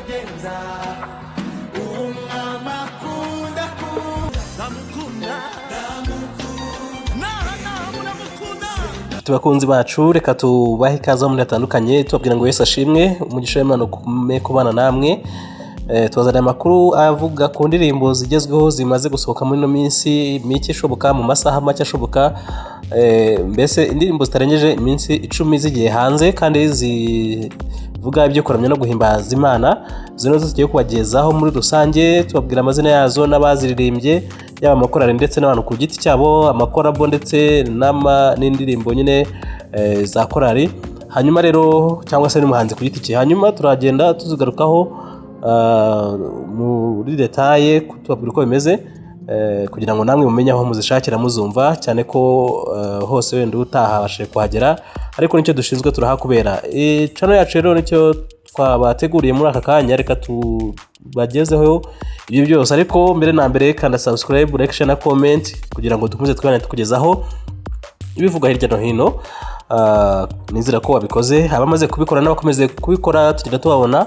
Agenza umwami akunda ndamukunda naha naha muramukunda. Bakunzi bacu, reka tubahe ikaze muri hatandukanye, tubabwira ngo Yesu ashimwe, umugisha w'Imana ugume kubana namwe. Tubazaniye amakuru avuga ku ndirimbo zigezweho zimaze gusohoka muri ino minsi mike ishoboka, mu masaha make ashoboka. Mbese indirimbo zitarengeje iminsi 10 zigiye hanze kandi zivuga ibyo kuramya no guhimbaza Imana. Izo nizo tugiye kubagezaho muri rusange, tubabwira amazina yazo n'abaziririmbye, yaba amakorali ndetse n'abantu ku giti cyabo, amakorabo ndetse n'indirimbo nyine za korali, hanyuma rero cyangwa se n'umuhanzi ku giti cye. Hanyuma turagenda tuzigarukaho muri détails, tubabwira uko bimeze, kugira ngo namwe mumenye aho muzishakira muzumva, cyane ko hose wenda utahabashije kuhagera, ariko nicyo dushinzwe, turahakubera. Channel yacu rero nicyo twabateguriye muri aka kanya, reka tubagezeho ibyo byose. Ariko mbere na mbere, kanda subscribe, like, share na comment kugira ngo dukomeze twibane tukugezaho ibivugwa hirya no hino. Nizera ko wabikoze. Abamaze kubikora n'abakomeze kubikora tugenda tubabona.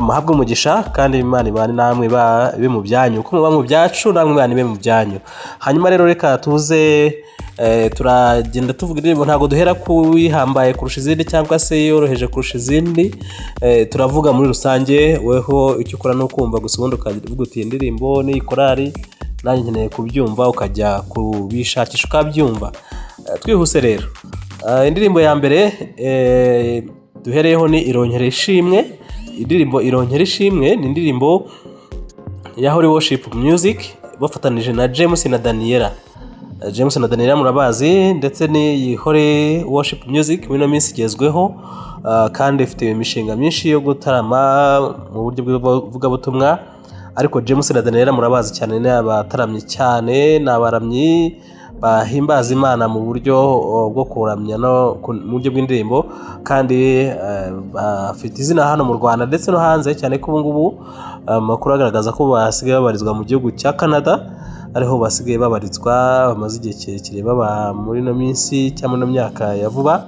Muhabwe umugisha kandi Imana ibane namwe, ibe mu byanyu uko muba mu byacu, namwe Imana ibe mu byanyu. Hanyuma rero reka tuze, turagenda tuvuga indirimbo, ntabwo duhera ku ihambaye kurusha izindi cyangwa se yoroheje kurusha izindi. Turavuga muri rusange. Weho icyo ukora ni ukumva gusa, ubundi ukavuga uti: "Iyi ndirimbo n'iyi korali nanjye nkeneye kubyumva", ukajya kubishakisha ukabyumva. Twihuse rero. Indirimbo ya mbere duhereyeho ni "Ironkera Ishimwe". Indirimbo "Ironkera Ishimwe" ni indirimbo ya Holy Worship Music bafatanije na James na Daniela. James na Daniela murabazi, ndetse n'iyi Holy Worship Music muri ino minsi igezweho, kandi ifite imishinga myinshi yo gutarama mu buryo bw'ivugabutumwa. Ariko James na Daniela murabazi cyane, ni abataramyi cyane, ni abaramyi bahimbaza Imana mu buryo bwo kuramya no mu buryo bw'indirimbo, kandi bafite izina hano mu Rwanda ndetse no hanze, cyane ko ubu ngubu amakuru agaragaza ko basigaye babarizwa mu gihugu cya Canada, ariho basigaye babarizwa, bamaze igihe kirekire baba muri ino minsi cyangwa muri ino myaka ya vuba.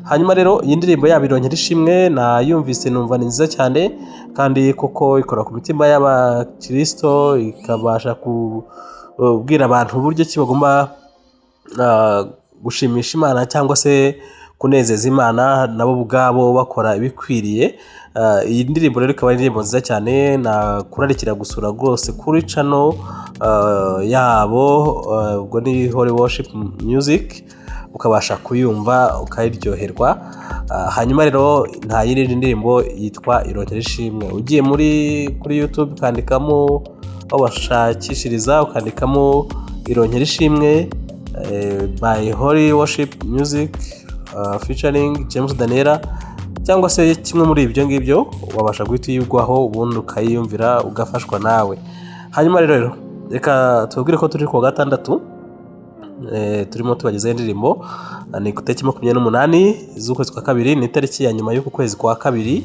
Hanyuma rero iyi ndirimbo yabo "Ironkera Ishimwe" nayumvise numva ni nziza cyane, kandi koko ikora ku mitima y'abakirisito, ikabasha kubwira abantu uburyo ki bagomba gushimisha Imana cyangwa se kunezeza Imana nabo ubwabo bakora ibikwiriye. Iyi ndirimbo rero ikaba ari indirimbo nziza cyane, nakurarikira gusura rwose kuri channel yabo, ubwo ni Holy Worship Music, ukabasha kuyumva ukayiryoherwa. Hanyuma rero nta yindi ndirimbo yitwa "Ironkera Ishimwe". Ugiye muri kuri YouTube ukandikamo, aho bashakishiriza, ukandikamo "Ironkera Ishimwe" by Holy Worship Music featuring James Daniela cyangwa se kimwe muri ibyo ngibyo, wabasha guhita uyigwaho, ubundi ukayiyumvira ugafashwa nawe. Hanyuma rero reka tubabwire ko turi ku wa gatandatu, turimo tubagezaho indirimbo. Ni ku itariki 28 z'ukwezi kwa kabiri, ni itariki ya nyuma y'uku kwezi kwa kabiri.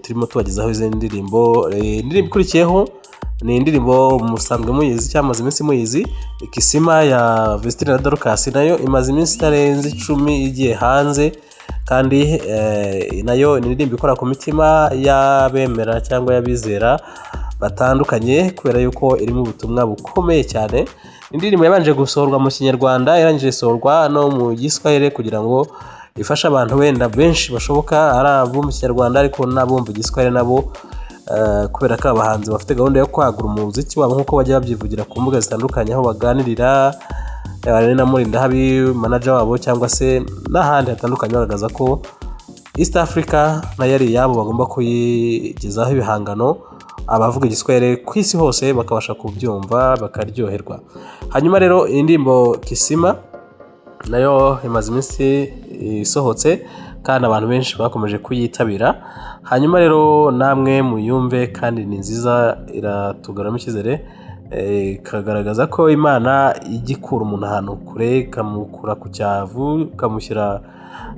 Turimo tubagezaho izi ndirimbo. Indirimbo ikurikiyeho ni indirimbo musanzwe muyizi cyangwa mumaze iminsi muyizi, "Kisima" ya Vestine na Dorcas. Nayo imaze iminsi itarenze 10 igiye hanze, kandi nayo ni indirimbo ikora ku mitima y'abemera cyangwa y'abizera batandukanye, kubera yuko irimo ubutumwa bukomeye cyane. Indirimbo yabanje gusohorwa mu Kinyarwanda, irangije isohorwa no mu Giswahili kugira ngo ifashe abantu wenda benshi bashoboka, ari abumva Ikinyarwanda ariko n'abumva Igiswahili nabo, kubera ko abahanzi bafite gahunda yo kwagura umuziki wabo nk'uko bajya babyivugira ku mbuga zitandukanye aho baganirira, yaba na Murindahabi manager wabo cyangwa se n'ahandi hatandukanye, bagaragaza ko East Africa nayo ari iyabo, bagomba kuyigezaho ibihangano, abavuga Igiswahili ku isi hose bakabasha kubyumva bakaryoherwa. Hanyuma rero iyi ndirimbo "Kisima" nayo imaze iminsi isohotse kandi abantu benshi bakomeje kuyitabira. Hanyuma rero namwe muyumve, kandi ni nziza, iratugaramo icyizere, ikagaragaza ko Imana ijya ikura umuntu ahantu kure, ikamukura ku cyavu, ikamushyira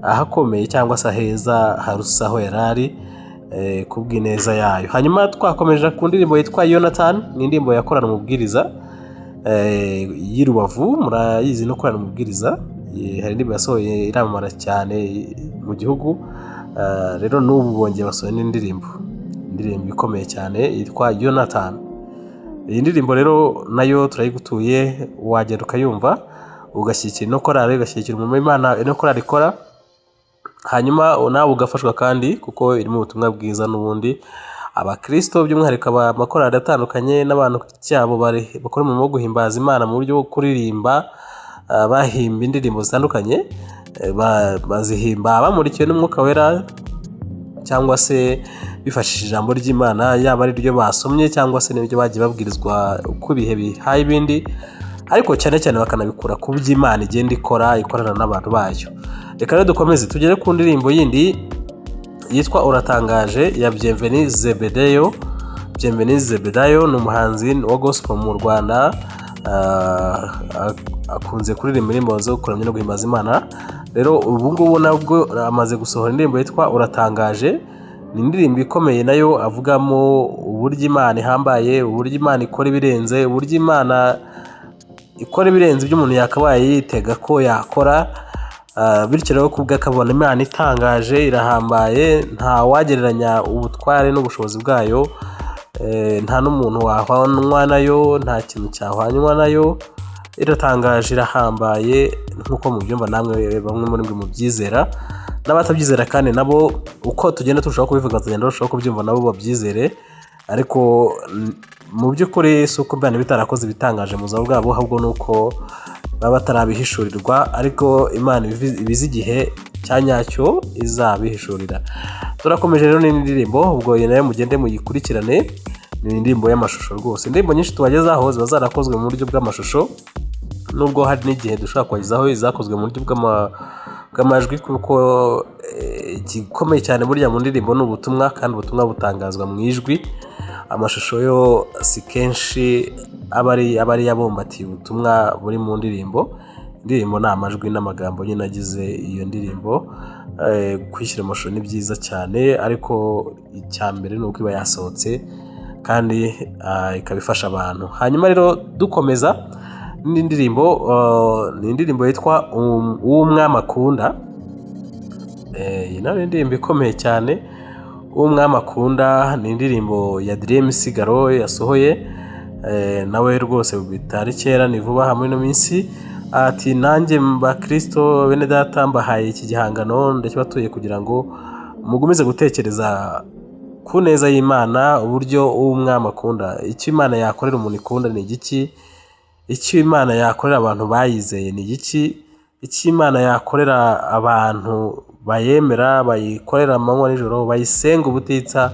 ahakomeye cyangwa se aheza harusa aho yari ari, kubw'ineza yayo. Hanyuma twakomeje ku ndirimbo yitwa "Yonathan", ni indirimbo yakorana umubwiriza y'i Rubavu, murayizi no korana umubwiriza. Hari indirimbo yasohoye iramamara cyane mu gihugu. Rero n'ubu bongeye basohoye n'indirimbo. Indirimbo ikomeye cyane yitwa Yonatani. Iyi ndirimbo rero nayo turayigutuye, wagenda ukayumva, ugashyigikira ino korali, ugashyigikira umurimo w'Imana ino korali ikora, hanyuma nawe ugafashwa kandi kuko irimo ubutumwa bwiza. N'ubundi abakristo, by'umwihariko amakorali atandukanye n'abantu ku giti cyabo bakora umurimo wo guhimbaza Imana mu buryo bwo kuririmba, bahimba indirimbo zitandukanye, bazihimba bamurikiwe n'Umwuka Wera cyangwa se bifashishije ijambo ry'Imana, yaba ari ryo basomye cyangwa se n'ibyo bagiye babwirizwa uko ibihe bihaye ibindi, ariko cyane cyane bakanabikura ku by'Imana igenda ikora ikorana n'abantu bayo. Reka rero dukomeze tugere ku ndirimbo yindi yitwa Uratangaje ya Bienvenu Zebedayo. Bienvenu Zebedayo ni umuhanzi wa gospel mu Rwanda, akunze kuririmba indirimbo zo kuramya no guhimbaza Imana. Rero ubu ngubu nabwo amaze gusohora indirimbo yitwa Uratangaje. Ni indirimbo ikomeye nayo avugamo uburyo Imana ihambaye, uburyo Imana ikora ibirenze, uburyo Imana ikora ibirenze ibyo umuntu yakabaye yitega ko yakora. Bityo rero kubwe akabona Imana itangaje, irahambaye, nta wagereranya ubutware n'ubushobozi bwayo, nta n'umuntu wahwanwa nayo, nta kintu cyahwanywa nayo. Iratangaje, irahambaye, nk'uko mubyumva namwe, bamwe muri mwe mubyizera n'abatabyizera kandi nabo uko tugenda turushaho kubivuga tugenda barushaho kubyumva nabo babyizere. Ariko mu by'ukuri si uko Imana iba itarakoze ibitangaje mu buzima bwabo, ahubwo ni uko baba batarabihishurirwa, ariko Imana ibizi igihe cya nyacyo izabihishurira. Turakomeje rero n'indi ndirimbo, ubwo iyi nayo mugende muyikurikirane. Ni indirimbo y'amashusho rwose. Indirimbo nyinshi tubagezaho ziba zarakozwe mu buryo bw'amashusho, nubwo hari n'igihe dushobora kubagezaho izakozwe mu buryo bw'amajwi, kuko igikomeye cyane burya mu ndirimbo ni ubutumwa, kandi ubutumwa butangazwa mu ijwi. Amashusho yo si kenshi aba ari yabumbatiye ubutumwa buri mu ndirimbo. Indirimbo ni amajwi n'amagambo nyine agize iyo ndirimbo. Kwishyira amashusho ni byiza cyane, ariko icya mbere ni uko iba yasohotse kandi ikaba ifasha abantu. Hanyuma rero dukomeza n'indi ndirimbo, ni indirimbo yitwa Uw'Umwami Akunda. Iyi nayo ni indirimbo ikomeye cyane. Uw'Umwami Akunda ni indirimbo ya Adrien Misigaro yasohoye, nawe rwose bitari kera, ni vuba aha muri ino minsi. Ati: "Nanjye bakristo bene data, mbahaye iki gihangano, ndakibatuye kugira ngo mugumize gutekereza ku neza y'Imana, uburyo uw'Umwami akunda. Icyo Imana yakorera umuntu ikunda ni igiki? Icyo Imana yakorera abantu bayizeye ni igiki? Icyo Imana yakorera abantu bayemera, bayikorera amanywa nijoro, bayisenga ubutitsa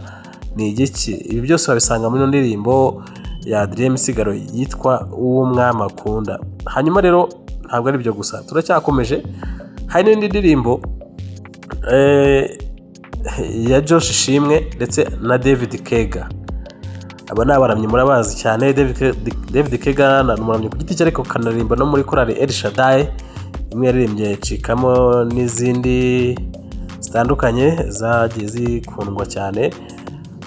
ni igiki?" Ibi byose wabisanga muri ino ndirimbo ya Adrien Misigaro yitwa Uw'Umwami Akunda. Hanyuma rero ntabwo ari ibyo gusa, turacyakomeje, hari n'indi ndirimbo ya Josh Ishimwe ndetse na David Kega. Aba ni abaramyi murabazi cyane. David Kega ni umuramyi ku giti cye, ariko kanaririmba no muri korali El Shaddai, imwe yaririmbye Cikamo n'izindi zitandukanye zagiye zikundwa cyane.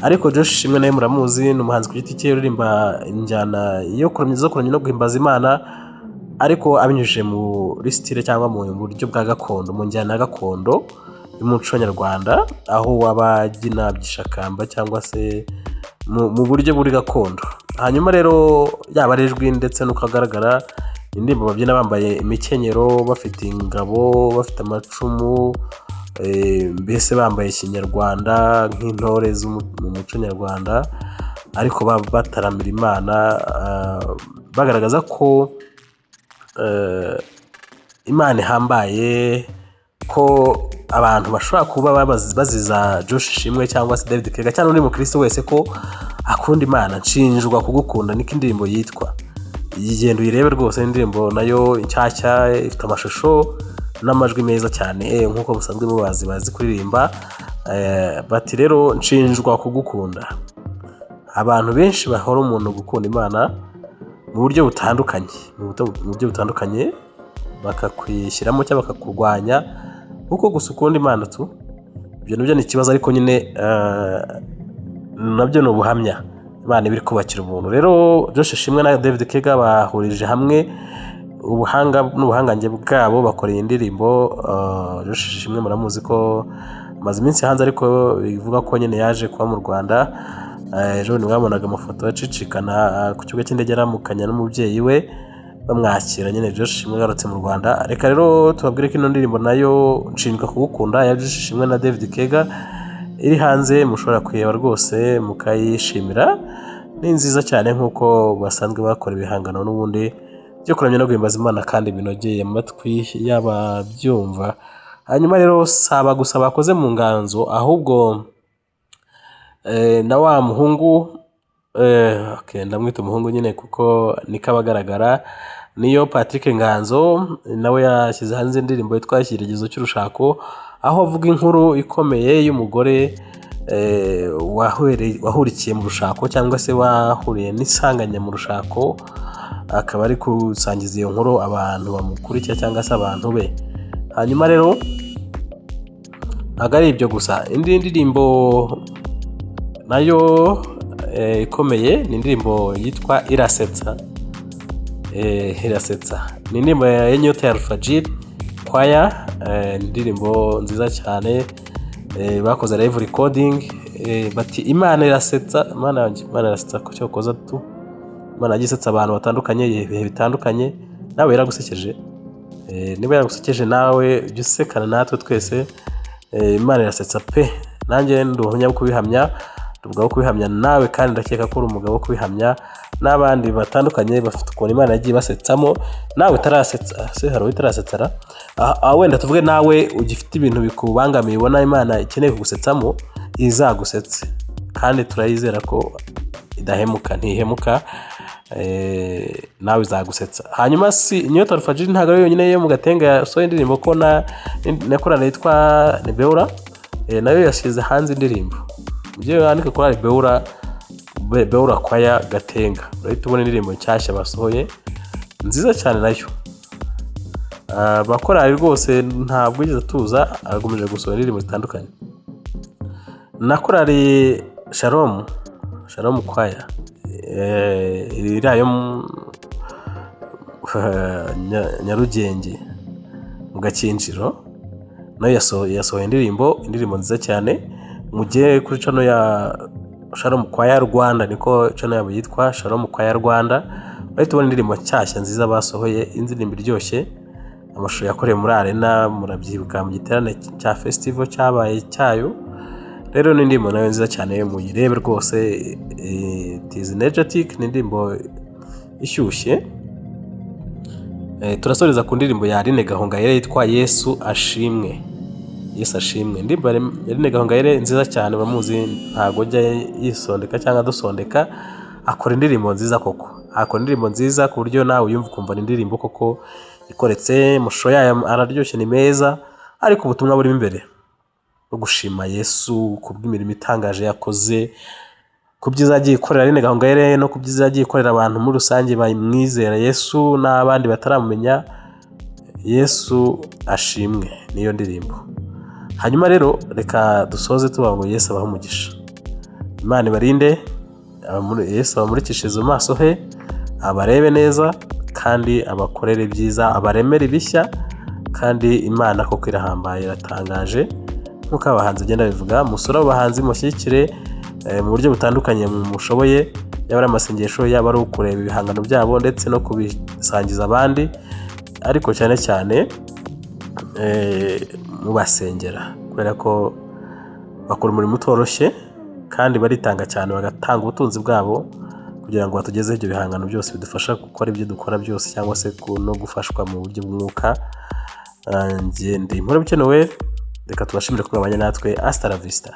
Ariko Josh Ishimwe nawe muramuzi, ni umuhanzi ku giti cye uririmba injyana yo kuramya, zo kuramya no guhimbaza Imana, ariko abinyujije muri style cyangwa mu buryo bwa gakondo, mu njyana ya gakondo y'umuco nyarwanda, aho waba abyina by'ishakamba cyangwa se mu buryo buri gakondo. Hanyuma rero yaba ari ijwi ndetse n'uko agaragara, indirimbo babyina bambaye imikenyero, bafite ingabo, bafite amacumu, mbese bambaye ikinyarwanda nk'intore mu muco nyarwanda, ariko bataramira Imana, bagaragaza ko Imana ihambaye, ko abantu bashobora kuba baziza Josh Ishimwe cyangwa se David Kega cyangwa undi mukristo wese ko akunda Imana. Nshinjwa Kugukunda niko indirimbo yitwa. Iyi genda uyirebe rwose, indirimbo nayo nshyashya ifite amashusho n'amajwi meza cyane nk'uko musanzwe mubazi, bazi kuririmba. Bati rero: "Nshinjwa kugukunda." Abantu benshi bahora umuntu gukunda Imana mu buryo butandukanye, mu buryo butandukanye bakakwishyiramo cyangwa bakakurwanya kuko gusa ukunda Imana tu. Ibyo nabyo ni ikibazo, ariko nyine nabyo ni ubuhamya Imana iba iri kubakira umuntu. Rero Josh Ishimwe na David Kega bahurije hamwe ubuhanga n'ubuhangange bwabo, bakora iyi ndirimbo. Josh Ishimwe muramuzi ko Amaze iminsi hanze, ariko bivuga ko nyine yaje kuba mu Rwanda. Ejo bundi mwabonaga amafoto acicikana ku kibuga cy'indege aramukanya n'umubyeyi we, bamwakira nyine. Josh Ishimwe agarutse mu Rwanda. Reka rero tubabwire ko ino ndirimbo nayo, "Nshinjwa Kugukunda" ya Josh Ishimwe na David Kega, iri hanze, mushobora kuyireba rwose mukayishimira. Ni nziza cyane nk'uko basanzwe bakora ibihangano n'ubundi byo kuramya no guhimbaza Imana kandi binogeye amatwi y'ababyumva. Hanyuma rero si aba gusa bakoze mu nganzo, ahubwo na wa muhungu, okay, ndamwita umuhungu nyine kuko niko aba agaragara, niyo Patrick Nganzo, nawe yashyize hanze indirimbo yitwa "Ikigeragezo cy'Urushako", aho avuga inkuru ikomeye y'umugore wahurikiye mu rushako cyangwa se wahuriye n'isanganya mu rushako, akaba ari gusangiza iyo nkuru abantu bamukurikira cyangwa se abantu be. Hanyuma rero ntabwo ari ibyo gusa, indi ndirimbo nayo ikomeye ni indirimbo yitwa "Irasetsa". "Irasetsa" ni indirimbo ya Nyota ya Alfajiri Choir, indirimbo nziza cyane bakoze live recording. Bati "Imana irasetsa, Imana yanjye, Imana irasetsa." Ko cyokoza tu Imana yagiye isetsa abantu batandukanye ibihe bitandukanye. Nawe yaragusekeje? Niba yaragusekeje nawe ujye usekana natwe twese. Imana irasetsa pe! Nanjye ndi umuhamya wo kubihamya, ndi umugabo wo kubihamya nawe, kandi ndakeka ko uri umugabo wo kubihamya n'abandi batandukanye bafite ukuntu Imana yagiye ibasetsamo. Nawe utarasetsa se, hari utarasetsa ra? Wenda tuvuge nawe ugifite ibintu bikubangamiye ubona Imana ikeneye kugusetsamo, izagusetse, kandi turayizera ko idahemuka, ntihemuka. Nawe izagusetsa. Hanyuma si Nyota Alfajiri, ntabwo ari yonyine yo mu Gatenga yasohoye indirimbo, ko na korali yitwa Nebeura nayo yashyize hanze indirimbo. Ujye wandika korali Beura, Beura Choir Gatenga, urahita ubona indirimbo nshyashya basohoye nziza cyane nayo. Abakorali rwose ntabwo yigeze atuza, akomeje gusohora indirimbo zitandukanye. Na korali Shalom, Shalom Choir, iriya yo Nyarugenge mu Gakinjiro, nayo yasohoye indirimbo nziza cyane. Mujye kuri channel ya Shalom Choir Rwanda, niko channel yabo yitwa, Shalom Choir Rwanda, urahita ubona indirimbo nshyashya nziza basohoye, indirimbo iryoshye. Amashusho yakorewe muri Arena, murabyibuka mu giterane cya festival cyabaye cyayo. Rero ni indirimbo nayo nziza cyane, muyirebe rwose. It is energetic, ni indirimbo ishyushye. Turasoreza ku ndirimbo ya Aline Gahongayire yitwa "Yesu Ashimwe". "Yesu Ashimwe", indirimbo ya Aline Gahongayire nziza cyane. Uramuzi, ntabwo ajya yisondeka cyangwa adusondeka, akora indirimbo nziza koko, akora indirimbo nziza ku buryo nawe uyumva ukumva ni indirimbo koko ikoretse. Amashusho yayo araryoshye, ni meza, ariko ubutumwa burimo imbere bwo gushima Yesu ku bw'imirimo itangaje yakoze, ku byiza yagiye ikorera Aline Gahongayire no ku byiza yagiye ikorera abantu muri rusange bamwizera Yesu n'abandi bataramumenya. "Yesu Ashimwe" niyo ndirimbo. Hanyuma rero reka dusoze tubaha ngo Yesu abahe umugisha, Imana ibarinde, Yesu abamurikishirize mu maso he, abarebe neza kandi abakorere ibyiza, abaremere ibishya. Kandi Imana koko irahambaye, iratangaje nk'uko abahanzi bagenda bivuga. Musure abo bahanzi, mushyigikire mu buryo butandukanye mushoboye, yaba ari amasengesho, yaba ari ukureba ibihangano byabo ndetse no kubisangiza abandi, ariko cyane cyane mubasengera, kubera ko bakora umurimo utoroshye kandi baritanga cyane, bagatanga ubutunzi bwabo kugira ngo batugezeho ibyo bihangano byose bidufasha gukora ibyo dukora byose cyangwa se no gufashwa mu buryo bw'umwuka. Njye ndi Mpora Noel, reka tubashimire ko mwabanye natwe. Hasta la vista.